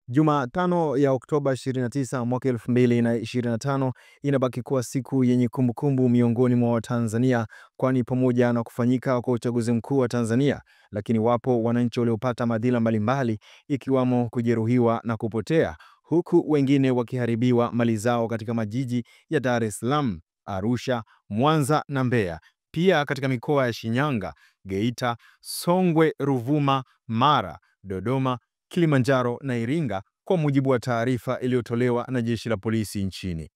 Jumatano ya Oktoba 29 mwaka 2025 inabaki kuwa siku yenye kumbukumbu miongoni mwa Watanzania, kwani pamoja na kufanyika kwa uchaguzi mkuu wa Tanzania, lakini wapo wananchi waliopata madhila mbalimbali ikiwamo kujeruhiwa na kupotea, huku wengine wakiharibiwa mali zao katika majiji ya Dar es Salaam, Arusha, Mwanza na Mbeya, pia katika mikoa ya Shinyanga, Geita, Songwe, Ruvuma, Mara, Dodoma, Kilimanjaro na Iringa, kwa mujibu wa taarifa iliyotolewa na Jeshi la Polisi nchini.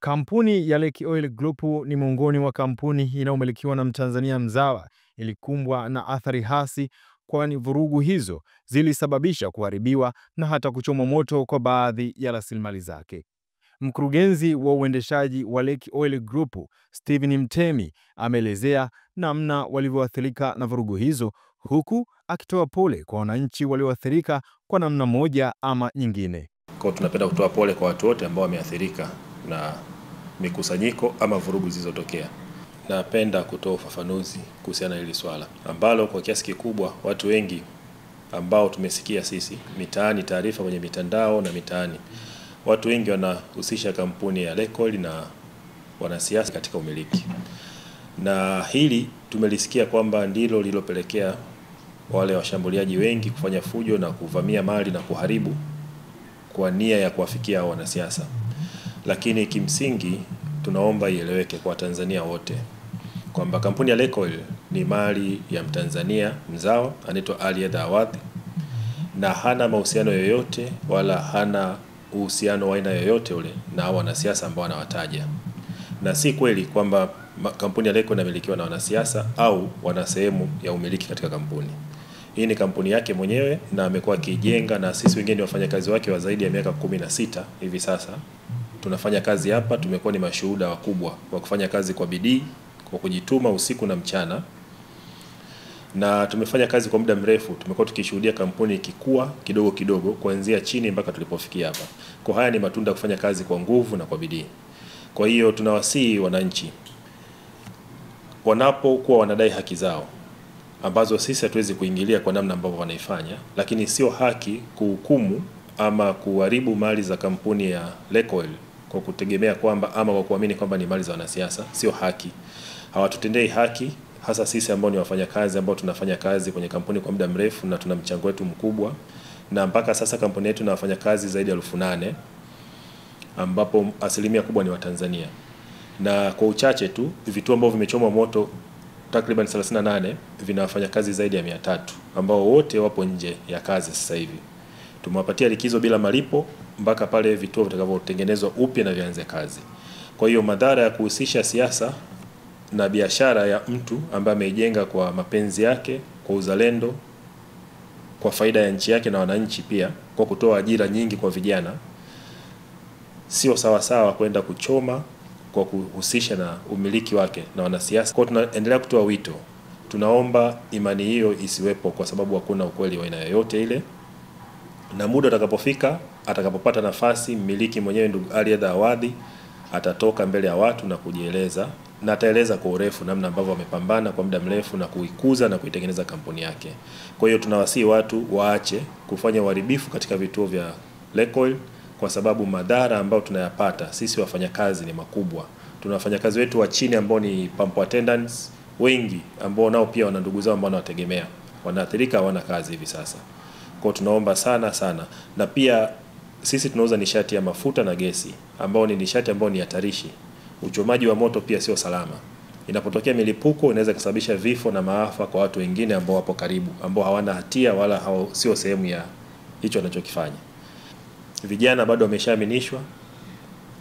Kampuni ya Lake Oil Group ni miongoni mwa kampuni inayomilikiwa na Mtanzania mzawa, ilikumbwa na athari hasi, kwani vurugu hizo zilisababisha kuharibiwa na hata kuchomwa moto kwa baadhi ya rasilimali zake. Mkurugenzi wa uendeshaji wa Lake Oil Group, Steven Mtemi, ameelezea namna walivyoathirika na vurugu hizo, huku akitoa pole kwa wananchi walioathirika kwa namna moja ama nyingine. Kwa tunapenda kutoa pole kwa watu wote ambao wameathirika na mikusanyiko ama vurugu zilizotokea. Napenda kutoa ufafanuzi kuhusiana na hili swala ambalo kwa kiasi kikubwa watu wengi ambao tumesikia sisi mitaani, taarifa kwenye mitandao na mitaani, watu wengi wanahusisha kampuni ya Lake Oil na wanasiasa katika umiliki. Na hili tumelisikia kwamba ndilo lililopelekea wale washambuliaji wengi kufanya fujo na kuvamia mali na kuharibu kwa nia ya kuwafikia wanasiasa. Lakini kimsingi tunaomba ieleweke kwa Tanzania wote kwamba kampuni ya Lake Oil ni mali ya Mtanzania mzawa anaitwa Ali Edha Awadhi, na hana mahusiano yoyote wala hana uhusiano wa aina yoyote ule na wanasiasa ambao wanawataja. Na si kweli kwamba kampuni ya Lake Oil inamilikiwa na wanasiasa au wana sehemu ya umiliki katika kampuni. Hii ni kampuni yake mwenyewe na amekuwa akijenga, na sisi wengine ni wafanyakazi wake wa zaidi ya miaka 16 hivi sasa. Tunafanya kazi hapa, tumekuwa ni mashuhuda wakubwa wa kufanya kazi kwa bidii, kwa kujituma usiku na mchana. Na tumefanya kazi kwa muda mrefu, tumekuwa tukishuhudia kampuni ikikua kidogo kidogo kuanzia chini mpaka tulipofikia hapa. Kwa haya ni matunda kufanya kazi kwa nguvu na kwa bidii. Kwa hiyo tunawasihi wananchi wanapokuwa wanadai haki zao ambazo sisi hatuwezi kuingilia kwa namna ambavyo wanaifanya, lakini sio haki kuhukumu ama kuharibu mali za kampuni ya Lake Oil kwa kutegemea kwamba ama kwa kuamini kwamba ni mali za wanasiasa. Sio haki, hawatutendei haki, hasa sisi ambao ni wafanyakazi ambao tunafanya kazi kwenye kampuni kwa muda mrefu na tuna mchango wetu mkubwa. Na mpaka sasa kampuni yetu na wafanyakazi zaidi ya 8,000 ambapo asilimia kubwa ni Watanzania. Na kwa uchache tu vituo ambavyo vimechomwa moto takriban 38 vina wafanyakazi zaidi ya 300 ambao wote wapo nje ya kazi sasa hivi. Tumewapatia likizo bila malipo mpaka pale vituo vitakavyotengenezwa upya na vianze kazi. Kwa hiyo madhara ya kuhusisha siasa na biashara ya mtu ambaye ameijenga kwa mapenzi yake, kwa uzalendo, kwa faida ya nchi yake na wananchi pia, kwa kutoa ajira nyingi kwa vijana, sio sawa sawa kwenda kuchoma kwa kuhusisha na umiliki wake na wanasiasa. Kwa tunaendelea kutoa wito, tunaomba imani hiyo isiwepo kwa sababu hakuna ukweli wa aina yoyote ile. Na muda utakapofika, atakapopata nafasi mmiliki mwenyewe ndugu Ali Edha Awadhi atatoka mbele ya watu na kujieleza, na ataeleza kwa urefu namna ambavyo amepambana kwa muda mrefu na kuikuza na kuitengeneza kampuni yake. Kwa hiyo tunawasihi watu waache kufanya uharibifu katika vituo vya Lake Oil kwa sababu madhara ambayo tunayapata sisi wafanyakazi ni makubwa. Tuna wafanyakazi wetu wa chini ambao ni pump attendants wengi ambao nao pia wana ndugu zao ambao wanawategemea, wanaathirika, hawana kazi hivi sasa. Kwa tunaomba sana sana. Na pia sisi tunauza nishati ya mafuta na gesi ambao ni nishati ambayo ni hatarishi. Uchomaji wa moto pia sio salama. Inapotokea milipuko inaweza kusababisha vifo na maafa kwa watu wengine ambao wapo karibu, ambao hawana hatia wala sio sehemu ya hicho wanachokifanya. Vijana bado wameshaaminishwa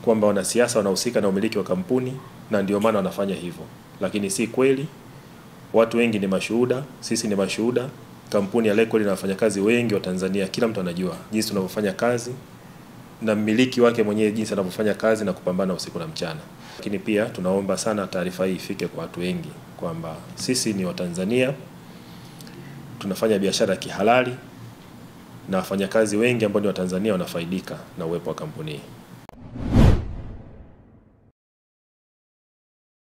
kwamba wanasiasa wanahusika na umiliki wa kampuni na ndio maana wanafanya hivyo. Lakini si kweli. Watu wengi ni mashuhuda, sisi ni mashuhuda. Kampuni ya Lake Oil ina wafanyakazi wengi wa Tanzania, kila mtu anajua jinsi tunavyofanya kazi na mmiliki wake mwenyewe jinsi anavyofanya kazi na kupambana usiku na mchana. Lakini pia tunaomba sana taarifa hii ifike kwa watu wengi kwamba sisi ni Watanzania, tunafanya biashara kihalali na wafanyakazi wengi ambao ni Watanzania wanafaidika na uwepo wa kampuni hii.